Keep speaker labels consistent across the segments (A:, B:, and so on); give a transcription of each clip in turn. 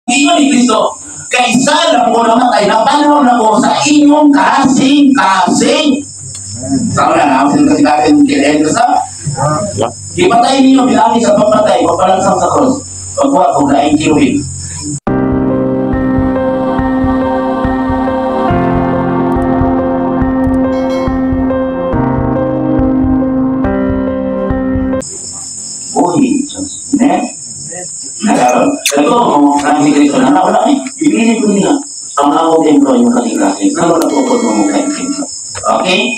A: Ingon ni Kristo, kaysa lang ko namatay, napanaw na ko sa inyong kasing-kasing. Sama na, ang kasing-kasing kailan sa? Ipatay ninyo, bilangin sa pagpatay, pagpalangsang sa cross. Pagbuhat kong laing kiruhin. Buhi, Diyos. Amen? Nagaron. Ito, kung si Kristo, nanawala eh. Ibigin ko niya. Ang ako templo yung kasing-kasing. Karoon na po po mo kayong templo. Okay?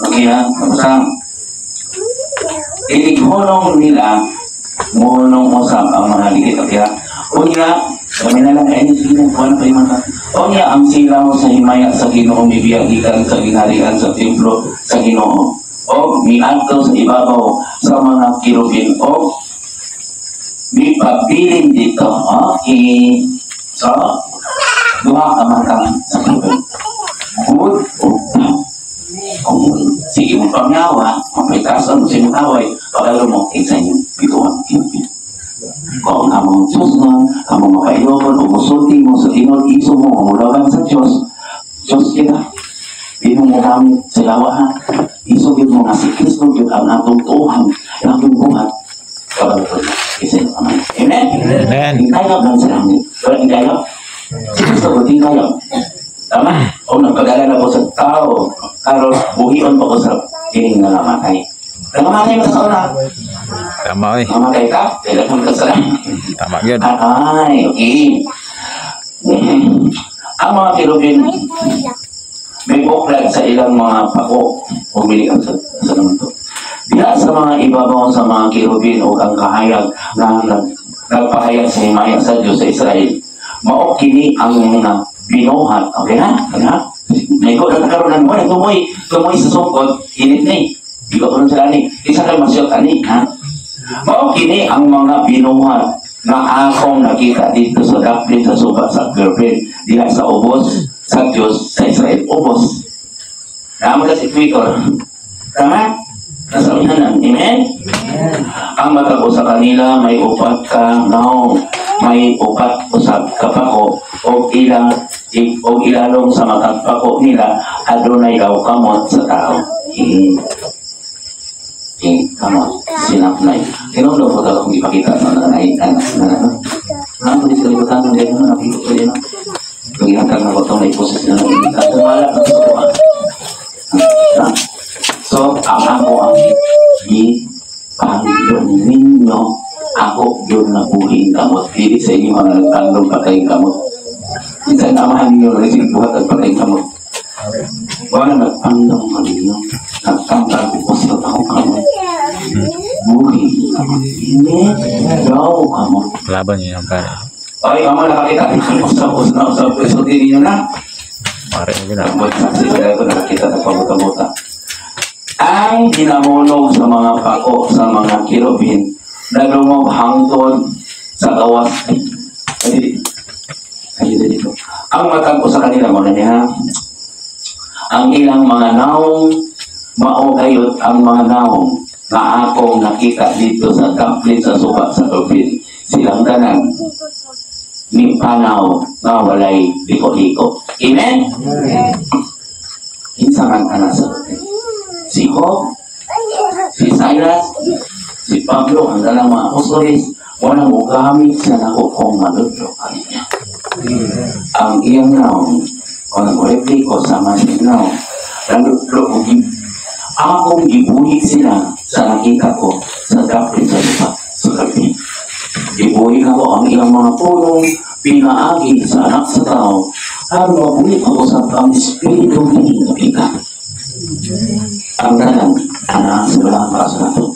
A: Okay ha? Tapos ang inighulong nila, mulong usap ang mga ligit. Okay ha? Unya, kami na lang kainin sige na, kuhan pa yung mga. Unya, ang silaw sa himaya sa Ginoo mibiya gikan sa ginharian sa templo sa Ginoo. O miadto sa ibabaw sa mga kirubin o mipabilin dito. Okay. So, duha ka matang sa kirubin. Good o bad. Kung sige mo pangyawa, mapitasan mo sa inyong away, pagalo mo, kinsa inyong bituan, kirubin. Kung among Diyos na, among makailon, o musulti mo sa tinuod, iso mo, umulawan sa Diyos, Diyos kita. Di mo gamit sa lawa ha. Iso yun mo nga si Kristo yun ang atong tuhan, ang atong buhat. Kabalo ko na, isa yung kamay. Amen?
B: Amen.
A: Hingkayap lang sa langit. Wala hingkayap? Si Kristo ko, hingkayap. Tama? O nagpagala na ko sa tao, karon buhion pa ko sa kining nangamatay. Nangamatay mo sa una.
B: Tama oy.
A: Nangamatay ka? Kailan ka sa
B: Tama gyud.
A: Ay, okay. Ang mga kirubin, may buklag sa ilang mga pako. Pumili ka sa naman to. Diha sa mga ibabaw sa mga kirubin o ang kahayag na nagpahayag sa himaya sa Diyos sa Israel. Mao kini ang mga binuhat. Okay na? Okay na? Naiko na karon na mo, tumoy, tumoy sa sukod, init ni. Di ko kuno sila ni. Isa kay masyot ani, ha? Mao kini ang mga binuhat na akong nakita dito sa daplin sa suba sa Kirubin, diha sa ubos sa Diyos sa Israel. Ubos. Tama ka si Twitter. Tama? Nasa unahan. Amen? Ang mata ko sa kanila may upat ka naong, may upat usab ka pako o ilang o ilalong sa matag pako nila adunay daw kamot sa tao. Kamot sinapnay. Tinulong ko daw kung ipakita na nanay na na na ko sa libutan ng ganyan na nakita ko yun. Kung ihatag na ko itong naiposes na nakita. Wala na sa kuha. So, ang ako ang gipangyon ninyo, ako yun na buhing kamot. Dili sa inyo mga nagtanggong patayng kamot. Minsan amahan ninyo na buhat at patayng kamot. Wala nagpanggong ka ninyo. Nagtanggal ko sa tao kamot. Buhing kamot. Hindi. Daw kamot.
B: Laban niyo yung pare.
A: Ay, amo nakakita. Usap, usap, usap. Isulti ninyo na.
B: Pare mo gina.
A: Abot sa sila ko nakakita sa pabuta-buta. Ang ginamulong sa mga pako sa mga kirubin na lumog hangtod sa gawas. Ay, ay, dito. Ang matagpo sa kanila mo na niya. Ang ilang mga naong mao gayot ang mga naong na akong nakita dito sa daplin sa suba sa tubig. Silang tanan ni panaw nga walay liko-liko. Amen? Kinsa man ka nasa si Job, si Silas, si Pablo, ang dalang mga apostoles, walang ugamit sa nako kong maludlo kaniya. Ang iyang naong, walang repliko sa mga naong, naludlo o akong gibuhi sila sa nakita ko sa dapit sa lupa sa gabi. Gibuhi ako ang iyang mga pulong pinaagi sa anak sa tao, aron mabuhi ako sa ang espiritu ni nakita. Ang tanan, anak sa walang kasunod.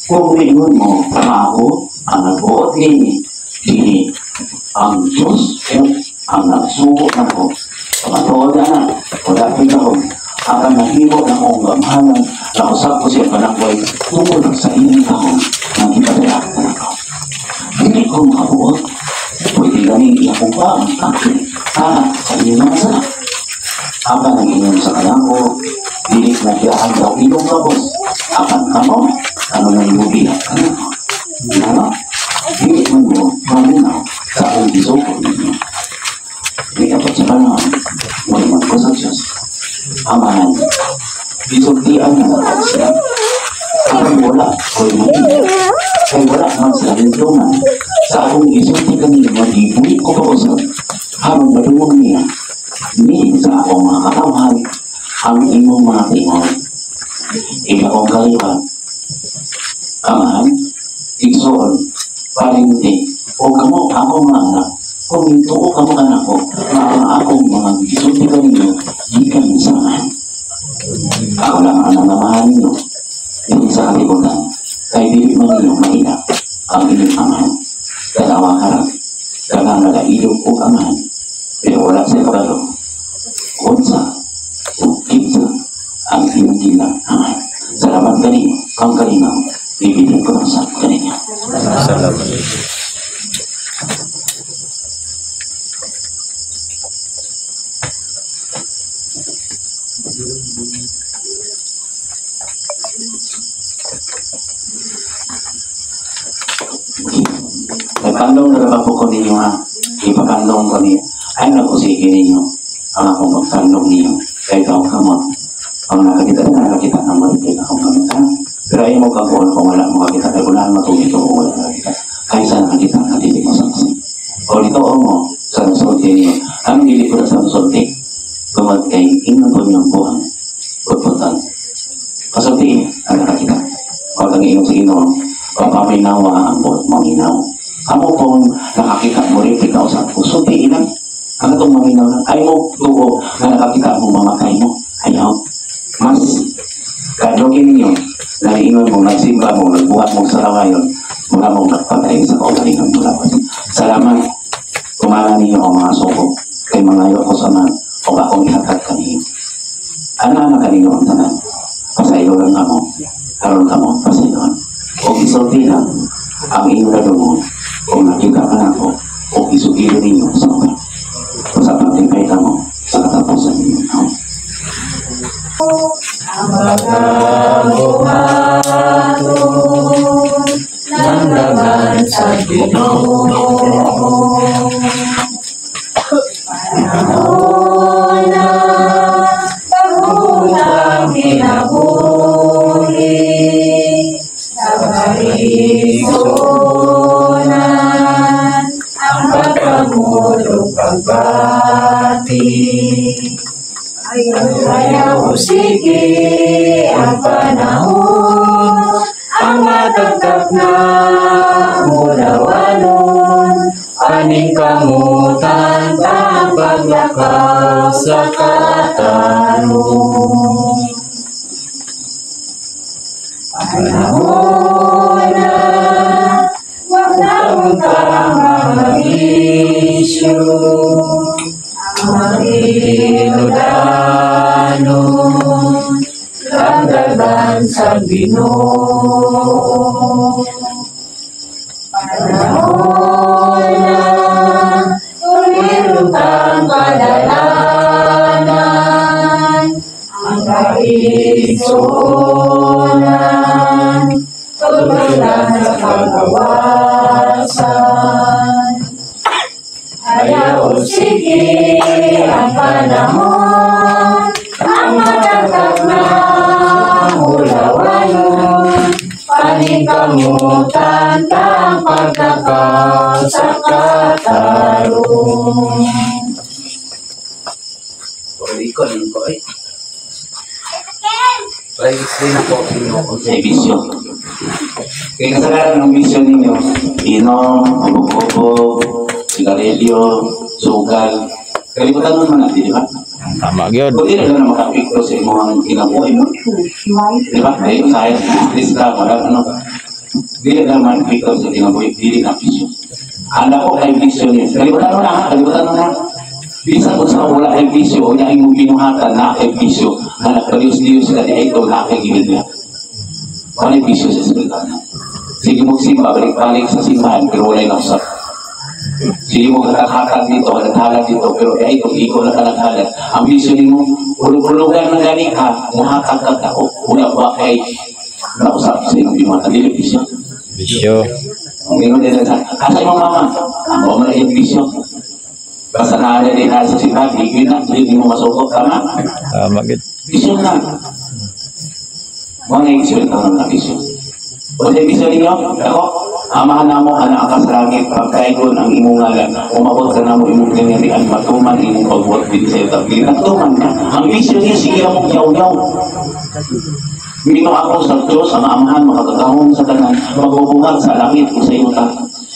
A: Kung mingon mo, ako ang nagbuot nini, dini ang Diyos ang nagsugo nako. Pamatuod na, wala pinakon. Akan nahimo na akong gamhanan, nausap ko siya panakbay, tungkol sa inyong taon, nang ipadala na ako. Hindi ko makabuot, pwede ganing iyakong pa ang takil para sa inyong mga sala. Apan ang inyong sa kanako, dili na biyaan daw ilong kabos. Apan kamo, ano na imubiya kanako. Ano? Dili man mo, maminaw Sa akong gisugo ninyo. Niabot sa panahon, muingon ko sa Diyos. Amahan, gisultian na lang sila. Aron wala ko'y matinag. Kay wala man sila hinumduman sa akong gisulti kanila nga gibuhi ko pa usab aron madungog nila ni sa akong mga katawhan ang imong mga tingog. Ikaw akong kaliwat, amahan, igsoon, parinti, o kamo akong mga anak, kung nituo kamo kanako, nga ang akong mga gisulti kaninyo gikan sa Amahan. Ako lang ang Amahan ninyo dinhi sa kalibutan, kay dili man ninyo maila ang inyong amahan. Tanawa karon, daghang nagailog og amahan, pero wala sila kabalo unsa o kinsa ang inyong gina-amahan. Salamat kaninyo, kang kalinaw, bibigyan ko ng sa kaninyo.
B: Salamat.
A: Nagpandong na ba po ko ninyo ha? Ipapandong ko ninyo. Ay nag-usige ninyo ang akong pagpandong ninyo. Kaya ikaw kamot. Ang nakakita na nakakita ng marupit akong kamot ha? Pero ayaw mo kabuon kung wala mo kakita. Kaya wala matugit kung wala nakakita. Kaysa nakakita na dili mo saksi. O dito o mo sa nasulti ninyo. Ang dili ko na sa nasulti. Tungod kay ingon ko niyong buhang. Putputan. Pasulti ang nakakita. Huwag ang ingon sa Ginoo. Papaminawa ang buot maminaw. Amo kung nakakita mo rin, ikaw sa puso, di ilang. Ang itong maminaw lang. Ay mo, tuo, na nakakita mo, mamatay mo. Ayaw. Mas, kadlogin ninyo, naiingon mo, nagsimba mo, nagbuhat mo sa lawayon, mula mong nagpatay sa kaugalingon mo lawas. Salamat, kumala ninyo ang mga suko, kay mangayo ko sa man, o akong ihatag kaninyo. Ana na kaninyo ang tanan. Pasaylo lang kamo, karon kamo, pasayloan. O isulti lang, ang inyong nadungog, o nakita ka na ako, o isugilo ninyo sa mga. O sa pagtipay ka mo, sa katapusan ninyo. No?
C: Magabuhaton ng dagan sa Ginoo. Panahon na pagutang kinabuhi sa kaigsuonan ang pagpamulong pagbati. Ayaw sige ang panahon, ang matagtag na mulawanon, aning kamutan ang paglakaw sa katarong. Panahon na, wag na untang magbisyo, ang makinudanon, landagan sa Ginoo. Panahon na, tulirong kang kadalanan, ang kaigsuonan, tutulan sa pagawasan. Ayaw sige ang panahon, ang matatag na mulawanon, panikamutan ang pagkakaw sa katarong.
D: Ikon ko ay. Explain ako ninyo kung
A: Sa bisyo. Kaya kasagaran ng bisyo ninyo, inom, ubog-ubog, sigarilyo, sugal. Kalimutan mo naman natin, di ba?
B: Tama gyud.
A: Kung di na lang makapikto sa imong kinabuhi mo. Di ba? Ay, usahay, Islam, wala ano. Di na lang makapikto sa kinabuhi, dili na bisyo. Ang ako kay bisyo niya. Kalimutan mo na, ha? Kalimutan mo na. Bisan kung sa wala kay bisyo, o niya imong binuhatan na kay bisyo, na nagpalius-lius ka niya ito, na kay gibilya. Wala yung bisyo sa espiritual na. Sige mo simba, balik-balik sa simbahan, pero wala yung nausap. Sige mo hatag-hatag dito, hatag dito, pero ay ito, ikaw na kanaghalag. Ang bisyo nimo, ulog-ulogan na gani ka, muhatag ka ka, o wala ba kay nausap sa imong binuhatan, dili bisyo.
B: Bisyo.
A: Ingon din sa, asa imong mama? Ang mo na iyong bisyo. Basta naa din na sa simbahan, di na, di mo masuko, tama?
B: Tama gyud.
A: Bisyo na. Mo na yung isyo na bisyo. O sa bisyo ninyo, ako, Amahan namo ana ka sa langit, pagkaigon ang imong ngalan, umabot ka namo imong kingharian, matuman imong pagbuhat dinhi sa yuta. Ginatuman ka. Ang bisyo niyo, sige ra mong yaw-yaw. Mino ako sa Diyos, ang Amahan, makagagahom sa tanan, magbubuhat sa langit o sa yuta.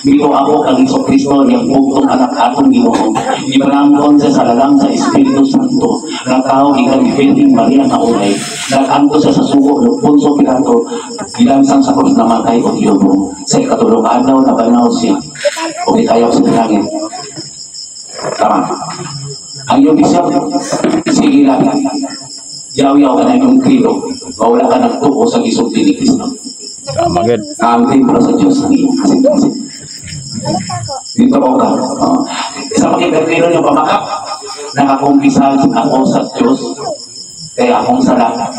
A: Mino ako kang Hesus Kristo, iyang bugtong anak atong Ginoo. Gipanangkon siya sa lalang sa Espiritu Santo. Nagtao gikan ni Virgin Maria nga ulay. Naganto siya sa sugo ng Poncio Pilato. Gilansang sa krus, namatay o gihubong. Sa ikatulong adlaw nabanaw siya. O gitayaw sa langit. Tama. Ang iyong bisyo, sige lang. Yaw-yaw ka na imong credo. Wala ka nagtuo sa gisulti ni Kristo.
B: Tama gyud.
A: Ang templo sa Diyos ang iyong kasing-kasing. Dito ko ka. Oh. Sa makita niyo pamakap, nakakumpisal ako sa Diyos. Kaya akong sala.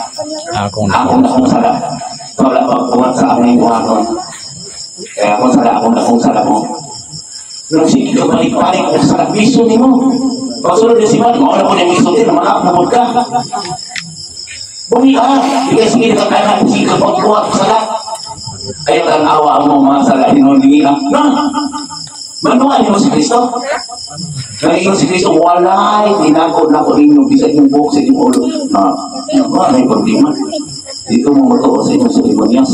B: Akong
A: Akong akong sala. Wala pagbuhat sa aming buhaton. Kaya akong sala, akong akong sala mo. Nung sige ka balik-balik kung sala, bisyo nimo. Pagsunod ni Simon, mauna ko na yung isulti, namakap na ka. Bumi ka, di ka sige ka kaya, sige ka pagbuhat sa sala. Ayaw kang awa mo mga sala, hinulingi ka. No! Manuan mo si Kristo. Nangingon si Kristo, walay, tinago na ko ninyo, bisa inyong buhok sa inyong ulo. Na, wala may problema. Dito mo matuo sa inyong seremonyas.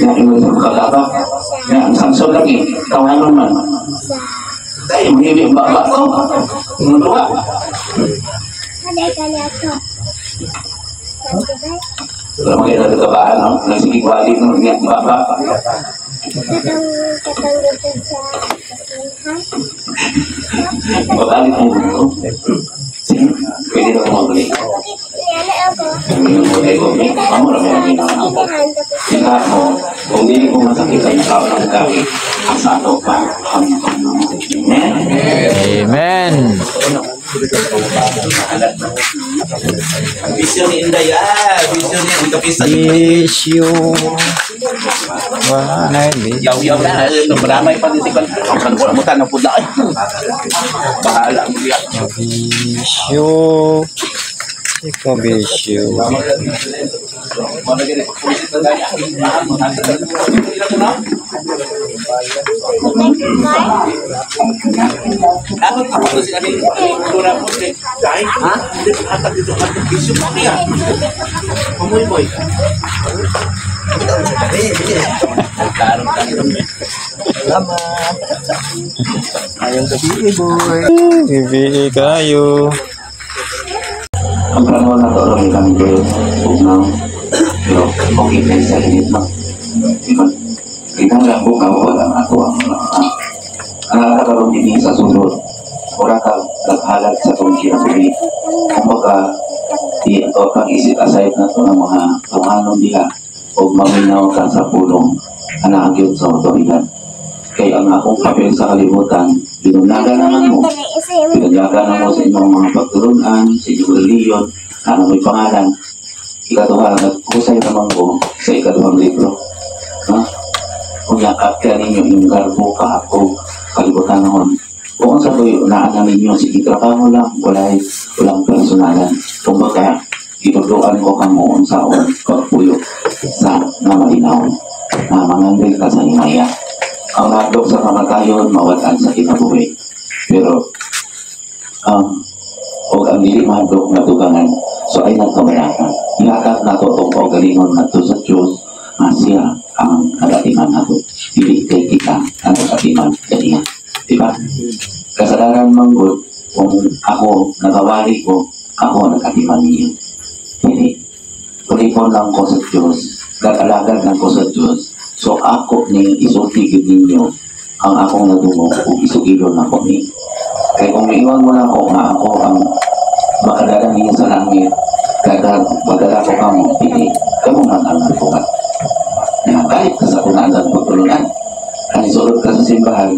A: Yan, ingon sa kalaba. Yan, ang Samson lagi, tawanon man. Dahil, mahili ang baba to. Ang duha. Wala mga kabaan, no? Nagsigigwali, no? Nga, baba. Babalik mo ito. Sige, pwede na kumabalik. Amo ra mo ako. Sila mo, kung dili ko masakit ang tao ng gabi, ang sa ato pa, hanggang na mo. Amen?
B: Amen.
D: Ang bisyo ni Inday, bisyo ni ang kapisa.
B: Bisyo. Wala na
D: Yaw-yaw na, maramay pa din si Kwan. Ang kanukulan mo tanong pudla ay. Bahala mo diya.
B: Bisyo. Ikaw bisyo. Gabi kayo.
A: Ang plano na to lang kami kayo. Ugnaw. Pero okay kayo sa init no? Diba? Kinahanglan ko ka wala ang ato ang ang nakakaroon din sa sulod. Ora ka naghalag sa itong kinabuhi. Kumbaga, di ato pag isip aside na to ng mga tunghanon diha o maminaw ka sa pulong anagyod sa otoridad. Kaya ang akong papel sa kalibutan, binunaga naman mo. Pinagyaga na mo sa inyong mga pagtulunan, sa inyong reliyon, ano may pangalan. Ikaduha, nagkusay naman ko sa ikaduhang libro. Ha? Kung yakap ka ninyo yung garbo ka o kalibutan noon. Kung sa tuyo, naan na ninyo, sige, trabaho lang, walay, walang personalan. Kumbaga, itutuan ko kamo unsaon pagpuyo sa namalinaw na manganggil ka sa himaya. Ang hadlok sa kamatayon, mawad-an sa kinabuhi. Pero, og ang dili mahadlok na dugangan, so ay nagkabalaka. Ihatag na to itong kaugalingon na to sa Diyos, nga siya ang nagatiman nato. Dili kay kita ang nagatiman kaniya. Diba? Kasalanan man gud, kung ako nagawali ko, ako nagatiman niyo. Dili. Tulipon lang ko sa Diyos, gag-alagad lang ko sa Diyos. So ako ni isulti gyud ninyo ang akong nadungog ug isugilon nako ni. Kay kung miingon mo na ako nga ako ang makadala ninyo sa langit, kada magdala ko kamo, dili kamo man ang nagbuhat. Na kahit ka sa kunaan ang pagtulunan, ang isulod ka sa simbahan,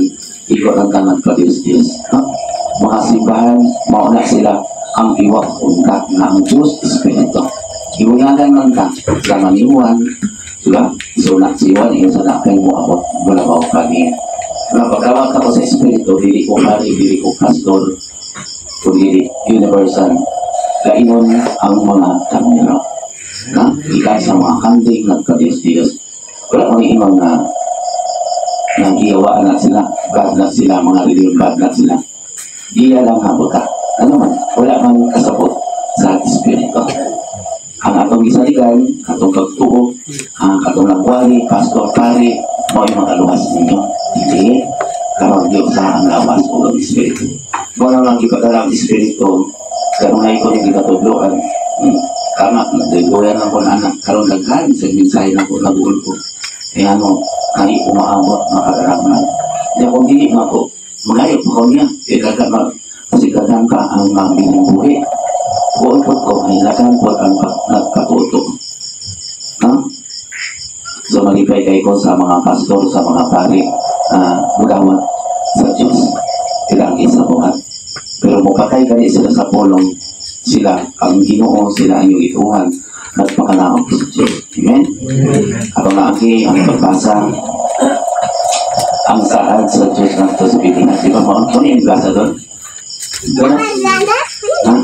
A: igo lang ka nagpa-Diyos-Diyos. No? Mga simbahan, mauna sila ang iwak unta nga ang Diyos Espiritu. Iwunagan man ka sa maniwan, diba? So na si Juan ingon sa nakay mo abot wala ba kani. Nga pagkawat ako sa espiritu, dili ko pari, dili ko pastor, kung dili universal. Kainon ang mga karnero. Na, ikan sa mga kanding, nagka-Diyos-Diyos. Wala kong ingon na nagiyawaan na sila, bad na sila, mga religion bad na sila. Giya lang habot ka. Ano man, wala mang kasabot sa espiritu. Ang atong gisaligan, atong pagtuo, ang atong nagwali, pastor, pari, mao yung makaluwas ninyo. Hindi. Karon Diyos sa ang lawas o ang espiritu. Mao na lang gipadala ang espiritu, karon na ito yung gitatudloan. Tama, nagduyan lang ko na anak. Karon daghan sa mensahe lang ko, naguol ko. Eh ano, kani umaabot, makaraman. Di ako dili man ko, magayo pa ko niya. Eh daghan mag, kasi daghan ka ang mga binubuhi. Buon po ko, ay daghan po ang nagpatuto. Ha? So malipay kayo ko sa mga pastor, sa mga pari, na mudawat sa Diyos. Sila ang isa buhat. Pero mupatay gani sila sa pulong, sila ang Ginoo, sila ang iyong ituhan, nagpakanaog sa Diyos. Amen? Ato na aki ang pagbasa ang saad sa Diyos ngadto sa Pilipinas. Di ba mo? Ano yung basa doon? Doon? Ha?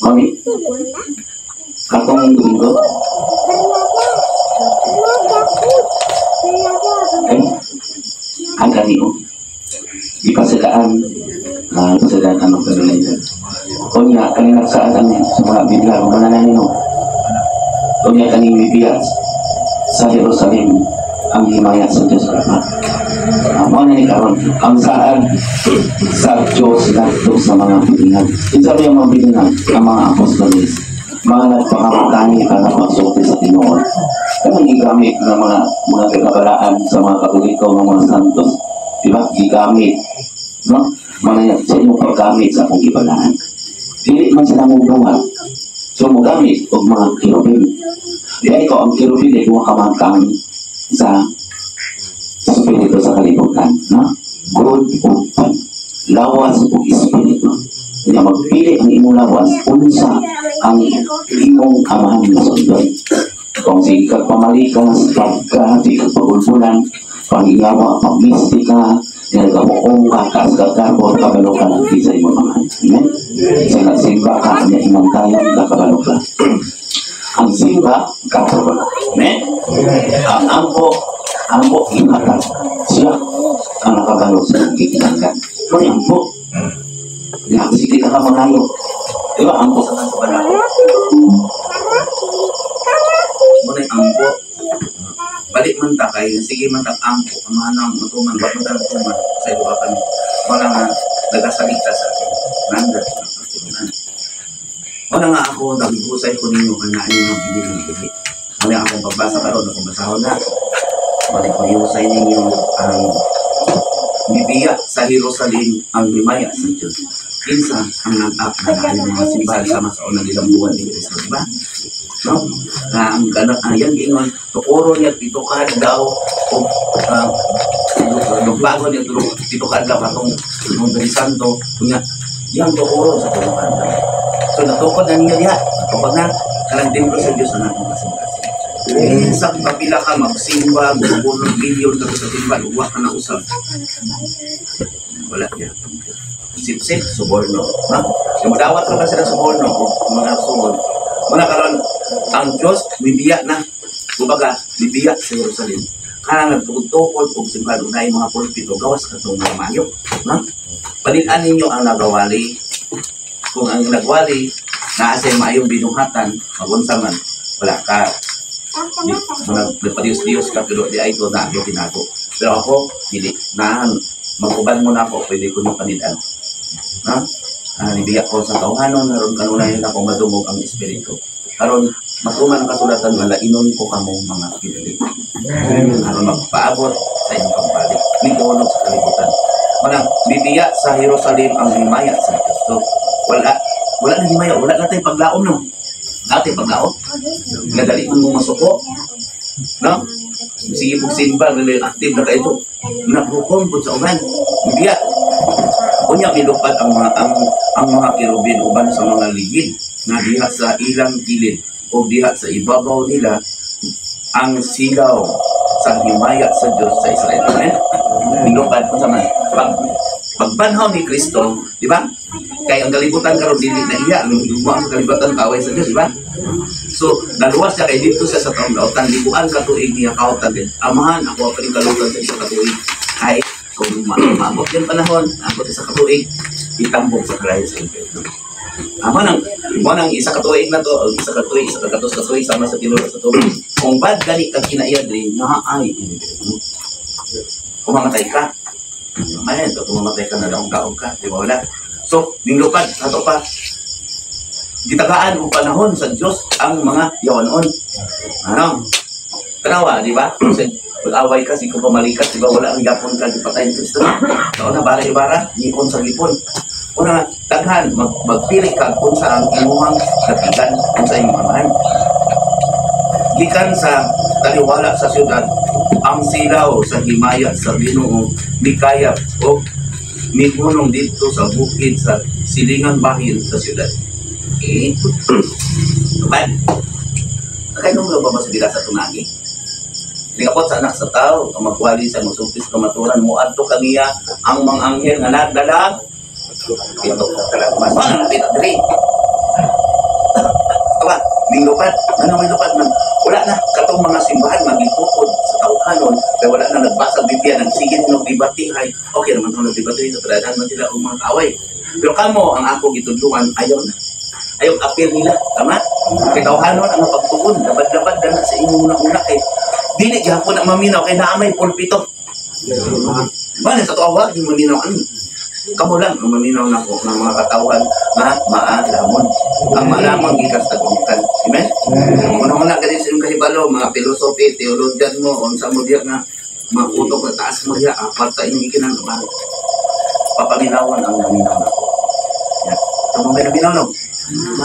A: Mami? Katong Domingo? Eh? Ang kanino? Ipasadaan. Ipasadaan anong kanila yun. Unya, kanina saan ang sa mga Biblia, kung manananin mo. Unya, kaning Biblia sa Jerusalem, ang himaya sa Diyos Ama. Ang mga ni karon, ang saan sa Diyos ngadto sa mga bilingan. Kinsa ba yung mga bilingan? Ang mga apostoles. Mga nagpakamatani para pagsulti sa tinuod. Kanang gigamit ng mga kagabalaan sa mga Katoliko, ng mga santos. Di ba? Gigamit. No? Mga sa inyong paggamit sa akong gibalaan. Dili man sila mong buhat. So, mogamit og mga kerubin. Di ay ko, ang kerubin ay duha ka matang sa espiritu sa kalibutan. No? Good o bad. Lawas o espiritu. Kaya magpili ang imong lawas, unsa ang imong amahan nga sundon. Kung sige kag pamalikas, pagka, sige kag pagulbulan, pangingawa, pagmistika, nagabuong ka, kaasgar-garbor, kabalo ka ng sa imong amahan. Amen? Sa nagsimba ka, niya imong kayon, kakabalo ka. Ang simba, kakabalo. Amen? Ang ampo, ampo, ihatag. Siya ang nakabalo sa imong gikinahanglan. Ano yung ampo? Ya, sige ka mangayo. Di ba, ampo sa sa balako?
D: Muna yung ampo. Balik man ta kay sige man ta ampo amahan ang matuman ba man ta matuman sa iba ka wala nga nagasalita sa akin. Nanda. Wala nga ako naghusay ko ninyo kung naan yung mga bili ng bili. Wala akong pagbasa karon akong basahon na. Wala ko husay ninyo ang bibiya sa Jerusalem ang himaya sa Diyos. Kinsa ang nag-up na naan mga simbahan sama sa unang ilang buwan ni Kristo, di ba? No? Na ang kanang ayan giingon tukuro niya titukad daw o bago niya titukad daw katong Lunes Santo kunya yang tukuro sa tukad daw. So natukod na niya diha, natukod na kanang templo sa Dios na natong kasing-kasing. Sa kapila ka magsimba, magbunog bilyon ka sa simba, uwa ka na usab. Wala niya. Sip-sip, suborno. Ha? So, madawat ka sila suborno o mga sugod. Muna karon ang Diyos bibiya na. Kumbaga, bibiya sa Jerusalem. Kanang nagtukod-tukod og simbahan unay mga pulpito gawas katong mga mayo, no? Panilan ninyo ang nagawali. Kung ang nagwali naa sa maayong binuhatan, magunsa man, wala ka. Di, nagpadiyos-diyos ka pero di ay ito na ako tinago. Pero ako, dili na mag-uban mo na ako, pwede ko nyo panilan. Ha? Nibiyak ko sa tawhanon, naroon kanunay na akong madungog ang espiritu. Karon matuman ang kasulatan nga lainon ko kamong mga pinili. Aron magpaabot sa inyong pagbalik. Mitunog sa kalibutan. Manang bibiya sa Jerusalem ang himaya sa Diyos. So, wala na himaya, wala na tayong paglaom no. Dati paglaom. Nadali man mong masuko. No? Sige pong simba, active na kayo. Nahukom po sa uban. Bibiya. Unya milupad ang mga kerubin uban sa mga ligid na diha sa ilang kilid o diha sa ibabaw nila Ang silaw sa himaya sa Diyos sa Israel. Amen? Nilupad kung sa man. Pagbanhaw ni Kristo, di ba? Kaya ang kalibutan karon dili na iya, ang gumawa sa kalibutan kaaway sa Diyos, di ba? So, naluwas siya kay dito siya sa taong lautan, libuan ka tuig niya kautan din. Amahan, ako ang kalutan sa isa ka tuig. Ay, kung maabot yung panahon, abot isa ka tuig, itambok sa kalayo sa impyerno. Amo nang mo nang isa ka tuig na to, o isa ka tuig, isa ka gatos ka tuig sama sa tinuod sa tubig. Kung bad gani kang kinaiya diri, naa ay impyerno. Kung mamatay ka, ayan, to, kung mamatay ka na daong-daong ka, di ba wala? So, ninglupad, ato pa, gitagaan og panahon sa Dios ang mga yawanon. Ano? Tanawa, di ba? Kasi mag-away ka, sige pamalikas, di ba? Wala ang yapon ka, gipatay ni Kristo. Sa una, bara-ibara, ngipon sa ngipon. Una, daghan, magpili ka kung sa ang imuhang kapigan, kung sa imong amahan. Gikan sa taliwala sa siyudad, ang silaw sa himaya sa Ginoo mikayap o mihunong dito sa bukid sa silingang bahin sa siyudad. Okay. Kapan? Nakainom ba ba sa sa tunagi? Lingapot sa anak sa tao, ang magwali sa musultis kamaturan, muadto kaniya ang mga anghel nga nagdalag pito mas ano pito diri. Aba, ning lupad, ano may lupad man? Wala na katong mga simbahan magitukod sa tawhanon, kay wala na nagbasa Biblia, nagsigit ng debate hay. Okay naman tong nagdebate sa padadan man sila og mga kaaway. Pero kamo ang ako gitudluan ayaw na. Ayaw appeal nila, tama? Kay tawhanon ang pagtuon, labad-labad na sa imong una-una kay dili gyapon na maminaw kay naa may pulpito. Bale sa tuwa yung maminaw ani. Kamo lang ang maminaw nako ng mga katawhan nga maalamon. Ang maalamon gikan sa tagumukan. Amen? Una-una gani sa inyong kahibalo, mga philosophy, theologian mo, unsa mo diya nga mga utok na taas mo diya, aparta inyong gikinang papaminawan ang naminaw nako. Yan. Kamo may naminaw no?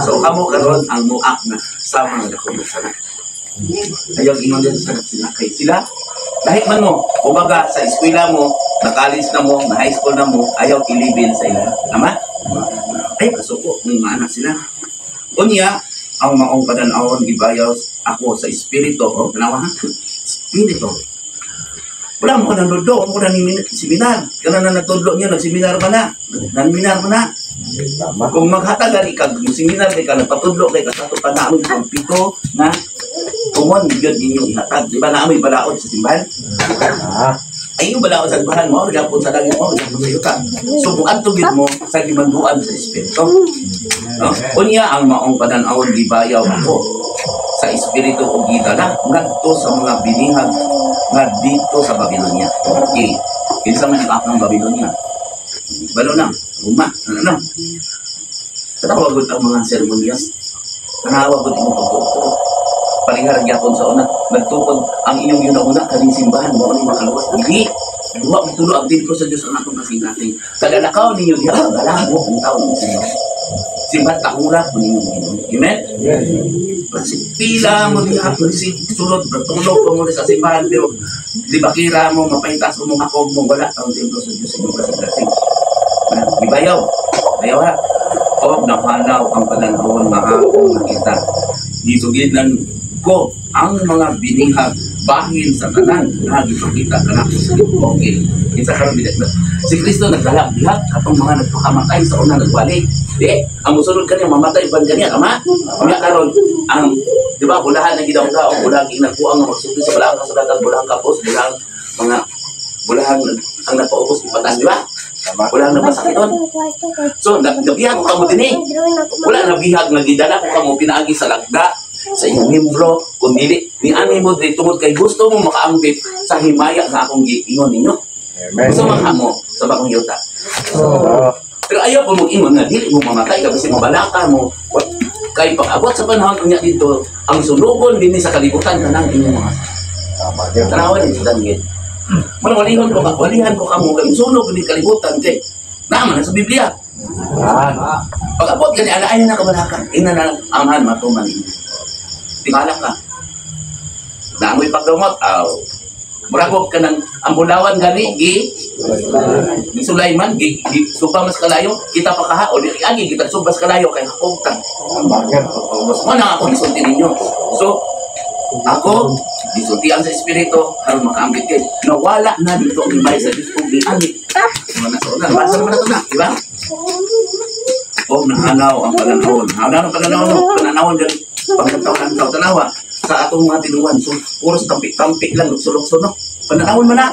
D: So kamo karon ang muak na sa mga dako sa ayaw ingon din sa sila kay sila lahit man mo, kumbaga sa eskwela mo, na college na mo, na high school na mo, ayaw ilibin sa ila. Tama? Ay, kasuko, may maanak sila. Unya, ang maong padanawon gibayaw ako sa espiritu. Oh, tanawa ha? Espiritu. Wala mo nang ludo, mo na ni seminar. Kana na nagtudlo niya, nagseminar ba na? Nagseminar ba na? Kung maghatag ka, seminar kay ka, nagpatudlo kay ka, sa ato pa na amoy pito na kumon gyud inyong ihatag. Di ba na amoy balaod sa simbahan? Ay, yung balaod sa simbahan mo, gapon sa langit mo, gapon sa yuta. So, kung adto gyud mo sa gimanduan sa espiritu. No? Unya ang maong padan-awon gibayaw ako sa espiritu o gidala ngadto sa mga binihag nga dito sa Babylonia. Okay. Kinsa man ang akong Babylonia? Balo na, Roma, ano na. Tanawa gud ang mga seremonyas. Tanawa gud imong pagtuo. Palihar gyapon sa una, nagtukod ang inyong yuna-una kaning simbahan mo ni makaluwas. Dili, duha mo tulo ang dito sa Dios ang atong kasing-kasing. Kalalakaw ninyo diha galabo ang tawo ng simbahan. Simbahan tahura po ninyo Ginoo. Amen? Kasi pila mo diha si sulod tulog pa mo sa simbahan pero di ba kira mo mapahintas mo hakog mo wala ang templo sa Dios inyong kasing-kasing. Gibayaw. Bayaw ha. O napanaw ang pananahon nga akong nakita. Gisugidan ko ang mga binihag bahin sa tanan nga gipakita kanako sa Ginoo. Okay. Kinsa karon bidak si Kristo nagdala bihag katong mga nagpakamatay sa una nagwali. Di, ang musunod kaniya mamatay ban kaniya tama? Unya karon ang di ba bulahan na gidaw-daw, bulahan ginakuang nga magsulti sa bulahan kasulatan, bulahan kapos, bulahan mga bulahan ang napaubos ipatas, di ba? Wala na masakiton. So, nabihag ko kamo din eh. Wala nabihag, nagidala ko kamo pinaagi sa lagda, sa inyong membro, kung dili, ni ani mo dili tungod kay gusto mo makaambit sa himaya nga akong giingon ninyo. Gusto man mo sa bagong yuta. Pero ayaw po mong ingon nga dili mo mamatay ka kasi mabalaka mo. Kay pag-abot sa panahon unya dito, ang sunugon dinhi sa kalibutan kanang inyong mga tanawan ni sa Daniel. Muna walihan ko ka, walihan ko kamo kay sunog ni kalibutan kay naman sa Biblia. Pag-abot kani ala ay na kabalaka, ina na amahan matuman ninyo. Tingala ka. Naamoy pagdumot, aw. Muragog ka ng ang bulawan gani gi ni Sulaiman gi, gi suba mas kalayo kita pa kaha o di agi kita subas kalayo kay hakog ta. Mo na ako gisulti ninyo. So ako Gisultian sa Espiritu, aron makaambit kay nawala na dito ang himay sa Diyos kung giani. Mga nasa una, basa naman na ito na, di ba? O nahanaw ang pananawon. Hanaw ang pananawon, no? Pananawon gan pagkantaw-kantaw tanawa sa atong mga tinuan. So, puros tampi-tampi lang, lukso-lukso, no? Pananawon man na.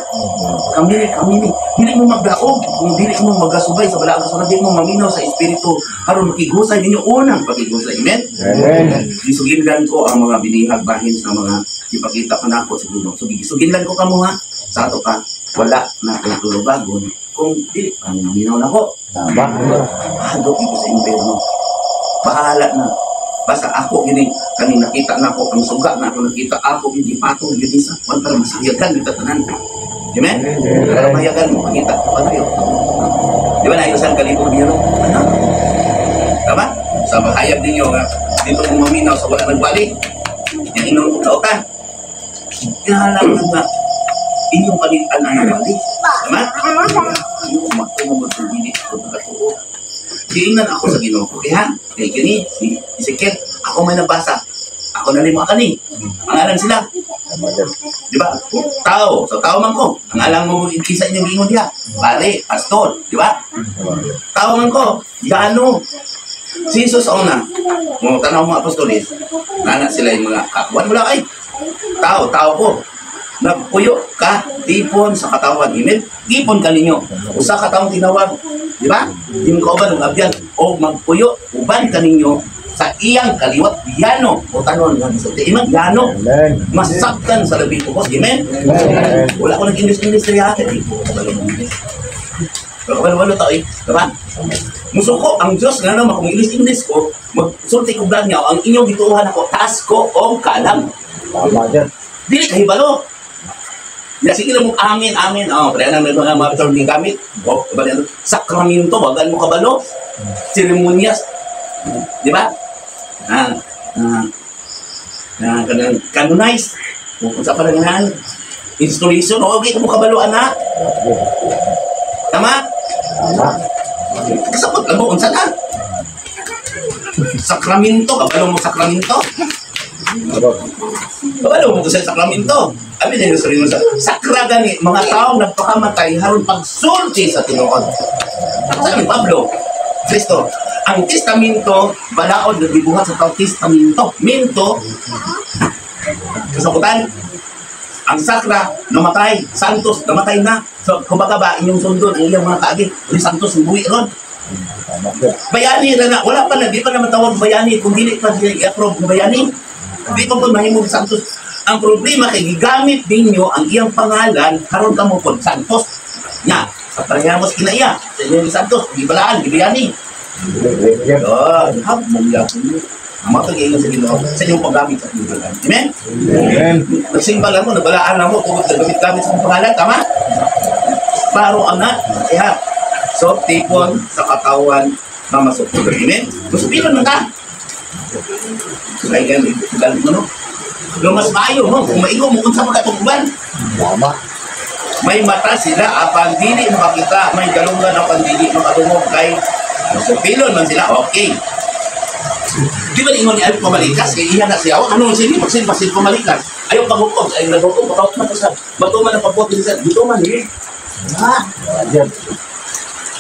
D: Kami ni. Dili mo magdaog kung dili mo magasubay sa balaang kasulatan, dili mo maminaw sa Espiritu aron makighusay ninyo unang pakighusay. Amen?
B: Amen.
D: Gisuginlan ko ang mga binihag bahin sa mga ipakita pa nako sa Ginoo. So gisuginlan ko kamo ha sa ato pa wala na kay tulubagon kung dili pa mo maminaw nako.
B: Tama.
D: Hadlok ko sa impierno. Bahala na. Basta ako gini kaning nakita nako ang suga na ako nakita ako gini patong gini sa kwan para masayagan kita tanan. Amen? Para mayagan mo makita pagayo. Di ba na sa kalibog niyo no? Ano? Tama? Sa mahayag ninyo nga dito mo maminaw sa wala nagbalik. Yang inon ko tao ka. Kailangan nga inyong palitan ang nabalik. Tama? Yung matumo mo dili ko nakatuo. Giingnan ako sa Ginoo ko. Kaya, kay kini si Ezekiel, ako may nabasa. Ako na nimo kani. Ang alang sila. Di ba? Tao, so tao man ko. Ang alang mo kinsa inyong giingon diha. Pare, pastor, di ba? Tao man ko. Gaano? Si Jesus una. Mo tanaw mga apostoles, nana sila yung mga kakuan wala kay. Tao, tao ko. Nagpuyo ka tipon sa katawan. Amen? Tipon ka ninyo. Usa ka taong tinawag, di ba? Yung kauban ng abyan o magpuyo uban ka ninyo sa iyang kaliwat yano o tanon nga sa imang yano.
B: Amen.
D: Masaktan sa labi ko. Amen?
B: Amen.
D: Wala ko nag-English-English sa yate. Di ko kabalo ng English. Pero kabalo-balo tao eh. Diba? Musuko ang Diyos nga naman kung English-English ko, magsulti ko lang niya, ang inyong gituohan ako, taas ko o kaalam.
B: Tama dyan.
D: Dili kahibalo. Ya, sige lang mo, amin, amin. Oh, pre, nang mga mga term ni gamit. Oh, bali ano, sakramento, wagan mo kabalo. Seremonyas. Di ba? Kanang canonize. Kung sa parangahan, installation, oh, okay, mo kabalo, anak. Tama?
B: Tama.
D: Kasabot lang mo, unsa na? Sakramento, kabalo mo sakramento. Kabalo mo sa sakramento. Abi na yung sarili sa sakra gani mga taong nagpakamatay haron pagsulti sa tinuod. Sabi ni Pablo, Kristo, ang testamento balaod na gibuhat sa tao testamento. Minto kasabutan ang sakra namatay, santos namatay na. So kumbaga ba inyong sundon ang iyang mga kaagi, ni santos ang buhi ron. Bayani ra na, wala pa na, di pa na matawag bayani kung dili pa siya i-approve ng bayani. Di pa po mahimong santos. Ang problema kay gigamit ninyo ang iyang pangalan karon kamo pod santos. Nya, sa parehamos kinaiya sa inyong santos, gibalaan, gibayani. Oh, hab mo gyapon. Ang mga pag-iingon sa Ginoo sa inyong paggamit sa inyong pangalan. Amen?
B: Amen.
D: Nagsimba lang mo, nabalaan lang mo, tungod nagamit-gamit sa inyong pangalan, tama? Paro ang na, iha. So, tipon sa katawan na masupilon. Amen? Masupilon man ka. Kaya ganun, galit mo, no? Pero mas maayo, no? Kung maigo mo, kung sa magkatuguban.
B: Tama.
D: May mata sila, apan dili makakita. May galungan, apan dili makadungog. Kay masupilon man sila, okay. Di ba ingon ni Alp pamalikas? Kaya iya na siya. Ano sini? Magsin, pamalikas. Ayaw paghukom. Ayaw naghukom. Paghukom na sa matuman ang pagbuhat din sa dito man eh. Ha?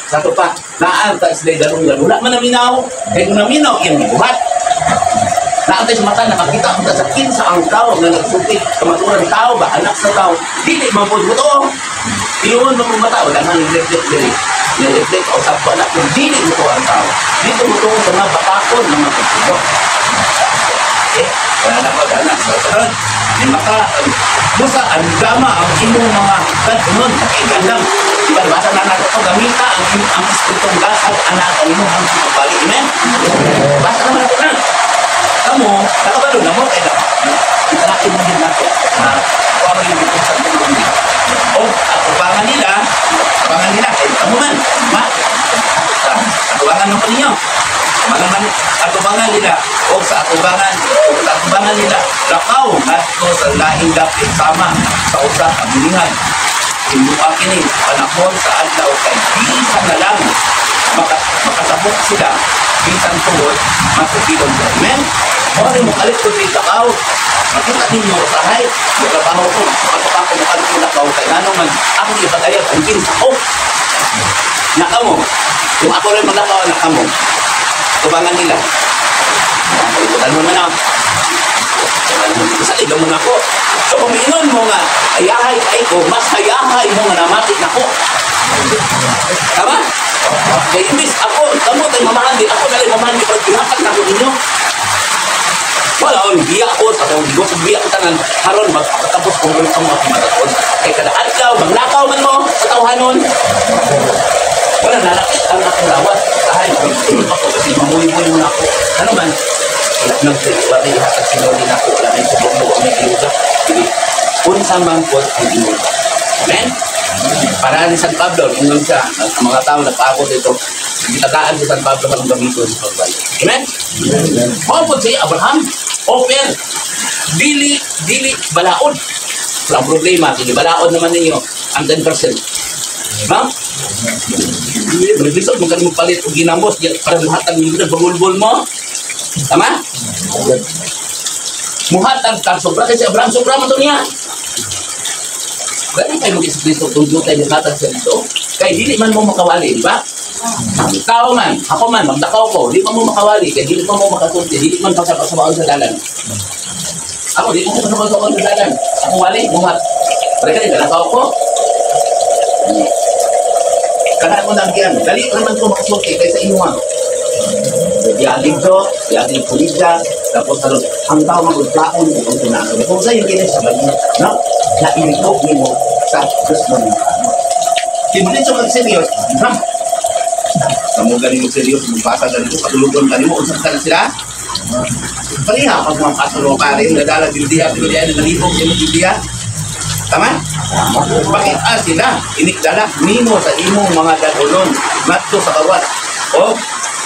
D: Sato pa, naan ta sila galungan. Wala man naminaw. Kaya kung naminaw, iyang gibuhat. Naan tayo sa mata, nakakita ang sa kinsa ang tao nga nagsulti. Kamaturan tao ba? Anak sa tao. Dili man po. Totoo. Iyon mo mata. Wala nang reflect dili. Nireflect o sa anak kung dili mo to ang tao. Dito mo to sa mga batakon ng mga pagtulo. Okay? Wala na wala na. So, karon, may mata. Busa, ang dama, ang imong mga kanunon, nakikandam. Diba, basa na nato ito, gamita ang espiritung gasag, anak ang imong ang pagbalik. Amen? Basa naman nato na. Kamo, nakabalo na mo, kaya italaki mo din nato. Kuha mo yung dito sa mundo. O, atubangan nila, kaya kamo man, ma, atubangan mo pa ninyo. Atubangan nila, o sa atubangan nila, lakaw ngadto sa laing dapit sama sa usa ka bilingan. Hinduha kini panahon sa adlaw kay bisan na lang makasabot sila bisan tuod masupilon sila. Amen? Mo ni mo kalit ko sa lakaw. Makita ninyo usahay, mo trabaho ko, makato ako mo kalit ko lakaw kay ngano man akong ipagayag ang kinsa ko. Naka mo. Kung ako rin maglakaw, naka mo. Tubangan nila. Ikutan mo na. Sa mo na ako. So kung ingon mo nga, hayahay ay ko, mas hayahay mo nga namati na ko. Tama? Kaya imbis ako, kamo tayo mamahan din, ako nalang mamahan din, pero pinapat na ako ninyo. Wala, on, biya ko, sa akong gigos, biya ko tanan, haron, magpakatapos kung ulit ang mga pimataon. Kaya kada adlaw, maglakaw man mo sa tawhanon. Wala, nalakit ang akong lawas. Sahay, magtulog ako kasi mamuy-muy mo na ako. Ano man, wala nang wala ihatag sinuli na ako, wala may suborno, wala may ayuda. Sige, unsa man po ang ingon. Amen? Para ni San Pablo, ingon siya, ang mga tao nagpaabot dito, gitagaan si San Pablo ang gamiton sa pagbalik. Amen? Mao po si Abraham, open, dili, dili, balaod. Walang problema, sige, balaod naman ninyo ang 10%. Ha? Lisod mo kanimo palit og ginamos para muhatag ninyo bagulbol mo. Tama? Muhatag ka sobra kasi Abraham sobra man to niya. Gani kayo mag Kristo kung tayo muhatag sa dito. Kay dili man mo makawali, di ba? Tao man, ako man, magdakaw ko, di man mo makawali, kay dili man mo makasulti, dili man pasabaan sa dalan. Ako, di mo pasabaan sa dalan. Ako wali, muhat. Pare ka dalakaw ko. Kana ko lang yan. Dali naman ko makasulti kaysa inyo. Diaging do, diaging pulidya, tapos ano, ang tao magudkaon kung ang tunaan. Kung sa'yo kini sa bayi, no? Nairito nimo sa Diyos mo nimo. Hindi siya mag-serious, ha? Kamu gani mo serious, magbasa ganito, katulugon ka nimo, unsa ka na sila? Pareha pag mga pastor pare, nadala Biblia, Biblia, nalibog sa imong Biblia. Tama? Bakit sila? Inikdala nimo sa imong mga dadulon ngadto sa kawas o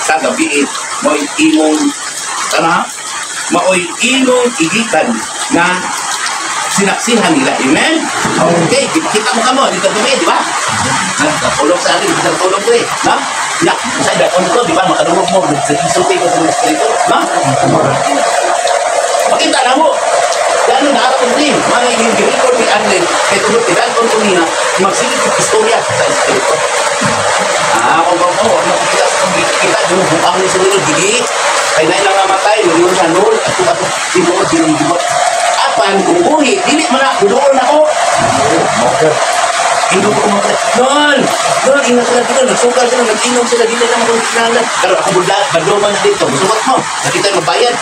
D: sa gabi mo'y imong tama, maoy imong igikan na sinaksihan nila. Amen? Okay, kita mo kamo dito kami, di ba? Nagtulog sa akin, nagtulog ko eh. No? Ya, sa dakon ko, di ba? Makadungog mo, nagsulti ko sa mga espiritu. No? Pakita na mo. Lalo na akong din, mga inyong girecord ni Arlen, kay tungod tidalon ko niya, magsilip og istorya sa espiritu. Ah, kung kung oh, makikita sa kita, yung bukang ni sa nilod, gigi, kay na ilang namatay, nilod sa nol, at kung ato, tinuod, sinigibot. Apan, kung buhi, dili man na, budoon ako. Hindi ko kumakita. Nol! Nol, ingat sila dito, nagsukal sila, nag-inom sila, dili lang ako kinahanglan. Pero ako budla, badoman na dito, musukat mo, nakita yung mabayad.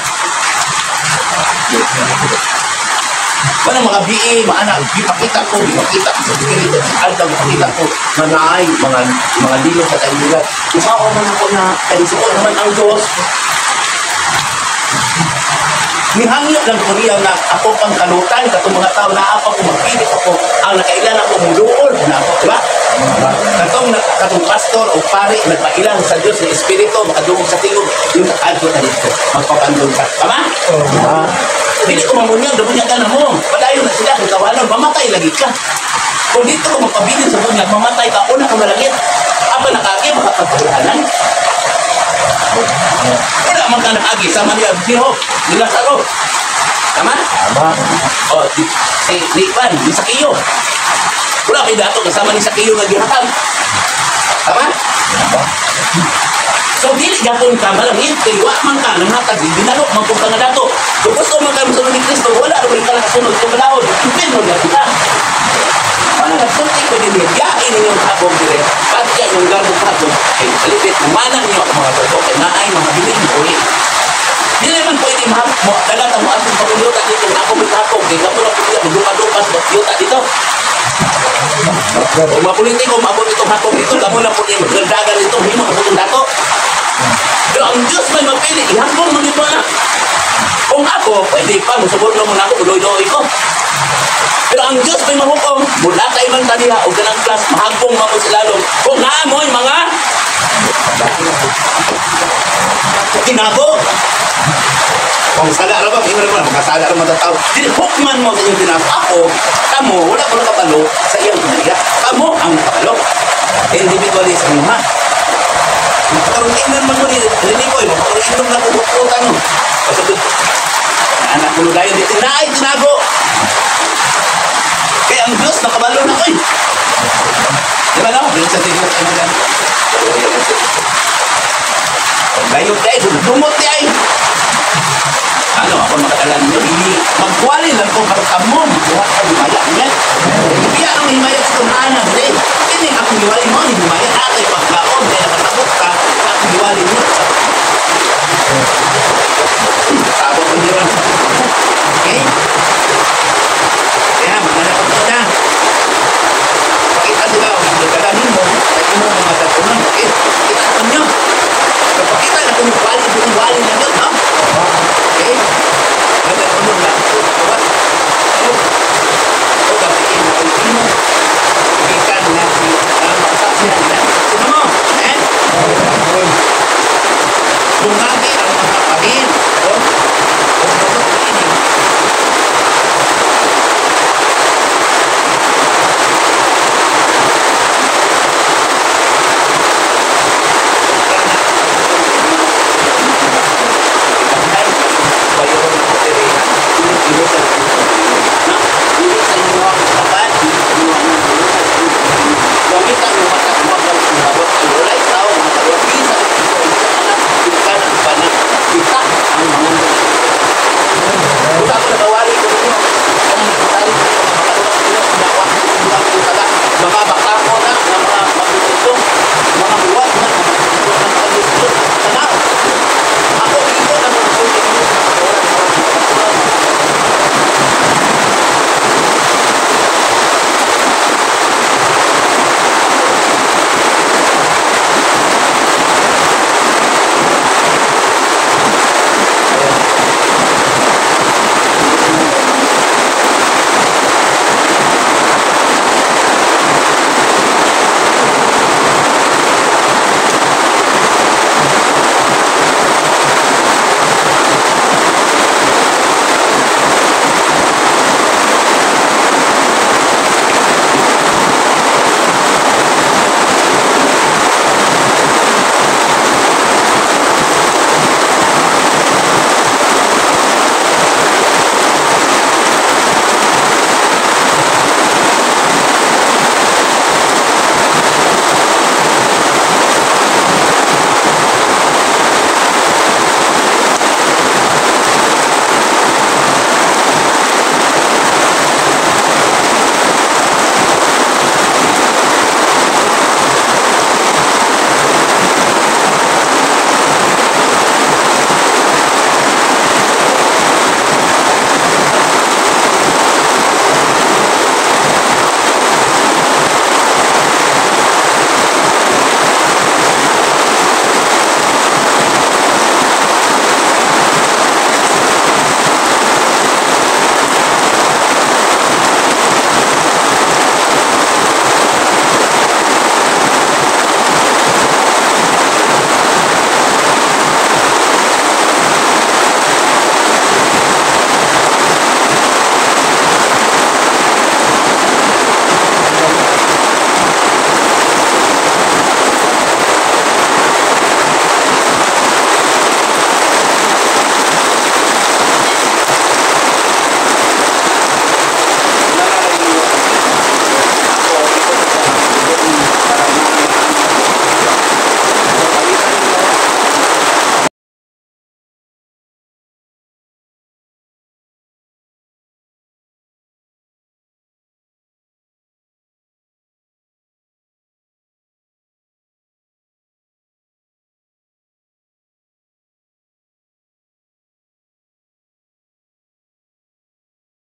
D: Wala mga BA, maana, gipakita ko sa espiritu, alta gipakita ko na naay mga lilo sa kaibigan. Usawa man ako na kalisuot naman ang Diyos. Nihangyo lang ko niya na ako pang kalutan, katong mga tao na ako kung magpilit ako, ang nakailan ako muduol na ako, di ba? Katong pastor o pare, nagpailan sa Diyos ng Espiritu, makadungog sa tingog, yung adto na dito, magpapandong ka. Tama? Hindi ko mamunyag, damunyag ka na mo. Padayon na sila, kung kawalan, mamatay lagi ka. Kung dito ka magpabilin sa bunyag, mamatay ka, una ka malagit. Apa nakagi, makapagpagulanan. Wala man ka nakagi, sama niya, Biro, ni Lazaro. Tama?
B: Tama.
D: O, di, Pan, di Sakiyo. Wala kayo dato, kasama ni Sakiyo nga gihatag. Tama? So, dili gapon ka, malangit, kay wa man ka, nanghatag, binalo, man kung ka nga dato. Kung gusto man ka masunod ni Kristo, wala rin ka nakasunod kung malahod, pero gapon ka. Wala nagsulti ko din, yain ninyong habog dire, pagka inyong garbong habog, kay kalipit, manang niyo ang mga totoo, kay naay mga bilin, uwi. Dili man pwede mo, dalata mo atong paguyota dito, na ako may habog, kay kamo na pwede, magdupa-dupa sa yuta dito. Kung mga politiko, maabot itong habog dito, kamo na pwede, magdandagan dito, hindi mo kabutong dato. Pero ang Diyos may mapili, ihambong mo dito na. Kung ako, pwede pa, musuborno mo na ako, uloy-uloy ko. Pero ang Diyos may mahukom, mula kay man taniya, o ganang class, mahagpong mo sa lalong. Kung naamoy mga tinago. Kung sala ra ba, ingon ra ba, makasala ra man tao. Dili hukman mo sa iyong tinago. Ako, kamo, wala ko nakabalo sa iyong kinaiya. Kamo ang nakabalo. Individualism mo ha. Karon ingnan man mo ni Rinikoy, mapakaroon inom na kukutan mo. Basta to, anak ko dayon dito na ay tinago. Kaya ang Diyos nakabalo na koy. Di ba no? Dito sa tigil sa mga. Gayot kay dumot di ay. Ano ako makadala ninyo? Hindi, magkuwali lang ko para kamo, magkuha ka himaya. Amen? Kaya ang himaya sa tunana, pre. Kini akong giwali mo, ni himaya, atay pagkaon, kaya.